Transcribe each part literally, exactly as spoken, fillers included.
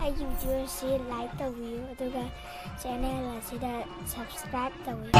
ꯑꯩꯒꯤ ꯚꯤꯗꯤꯑꯣꯁꯤ ꯂꯥꯏꯛ ꯇꯧꯕꯤꯌꯨ, ꯑꯗꯨꯒ ꯆꯦꯅꯦꯜ ꯑꯁꯤꯗ ꯁꯕꯁꯀ꯭ꯔꯥꯏꯕ ꯇꯧꯕꯤꯌꯨ꯫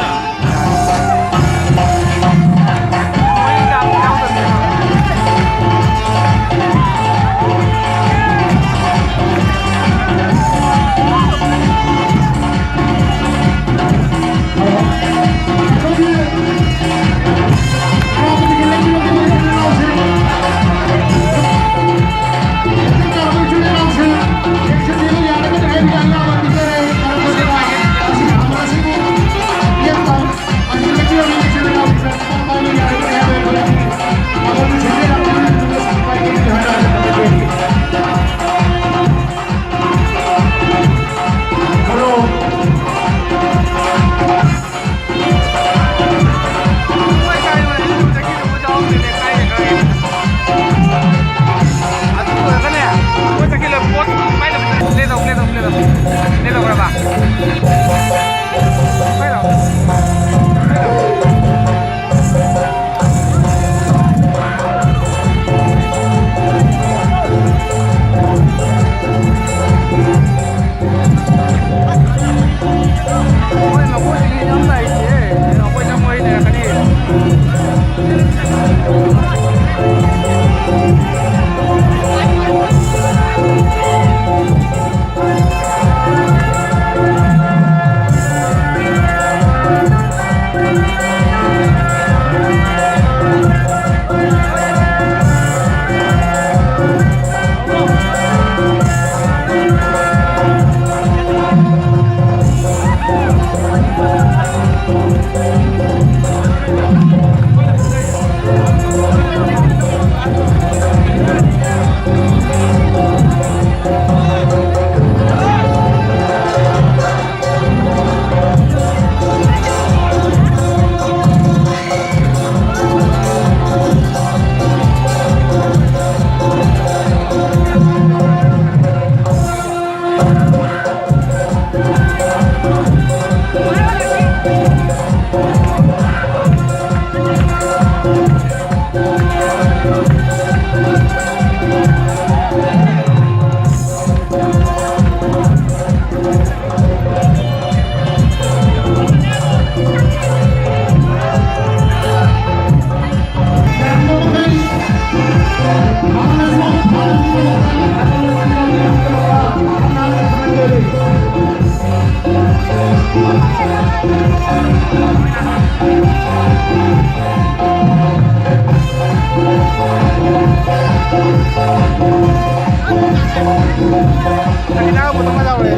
ꯆꯥꯛ ꯍꯤꯗꯥꯛ ꯄꯨꯊꯣꯛ ꯀꯩꯗꯧꯔꯦ?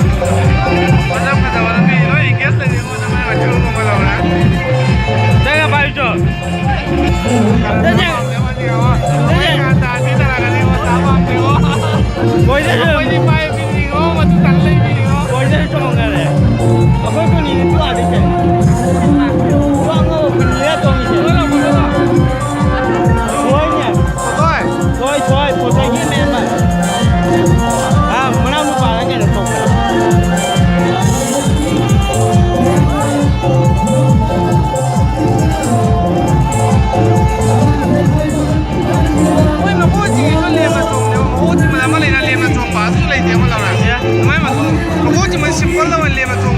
ꯃꯁꯛ ꯐꯖꯕ ꯅꯪ ꯀꯩ ꯂꯣꯏ engage ꯂꯩꯔꯦ, ꯑꯩꯉꯣꯟꯗ ꯃꯥꯏ ꯋꯥꯊꯤ ꯉꯥꯡꯕ ꯂꯧꯔꯦ꯫ ꯅꯪꯅ ꯄꯥꯏꯕꯤꯗꯣ꯫ ꯅꯠꯇꯦ꯫ ꯅꯠꯇꯦ꯫ ꯃꯣꯏꯗꯁꯨ꯫ ꯑꯩꯈꯣꯏꯗꯤ ꯄꯥꯏꯕꯤꯅꯤꯉꯣ, ꯃꯗꯨ ꯇꯜ ꯂꯩꯕꯤꯅꯤꯉꯣ꯫ ꯃꯣꯏꯗꯁꯨ ꯆꯣꯡꯈꯔꯦ꯫ ꯑꯩꯈꯣꯏ ꯀꯨꯟꯅꯤꯗꯤ ꯇꯣꯛꯑꯗꯤ ꯀꯩꯅꯣ? ꯋꯥ ꯉꯥꯡꯕ ꯀꯨꯟꯅꯤꯗ ꯇꯣꯡꯉꯤꯁꯦ꯫ ꯍꯣꯏꯅꯦ꯫ ꯍꯣꯏ꯫ ꯍꯣꯏ, ꯍꯣꯏ, ꯄꯣꯠꯆꯩꯒꯤ ꯃꯦꯝꯕ꯫ ꯑꯥ, ꯃꯅꯥꯎ ꯅꯨꯄꯥꯒ ꯀꯩꯅꯣ ꯇꯧꯕ꯫ ꯃꯣꯏ ꯃꯀꯣꯛ ꯆꯤꯡꯉꯤꯗꯣ ꯂꯦꯝꯅ ꯆꯣꯡꯕꯅꯦꯕ꯫ ꯃꯀꯣꯛ ꯆꯤꯡꯕꯗ ꯑꯃ ꯂꯩꯅ ꯂꯦꯝꯅ ꯆꯣꯡꯕ, ꯑꯗꯨꯁꯨ ꯂꯩꯇꯦ ꯑꯃ ꯂꯧꯔꯦ꯫ ꯑꯗꯨꯃꯥꯏꯅ ꯃꯀꯣꯛ, ꯃꯀꯣꯛ ꯆꯤꯡꯕ simple ꯇꯧꯕ ꯂꯦꯝꯅ ꯆꯣꯡꯕ꯫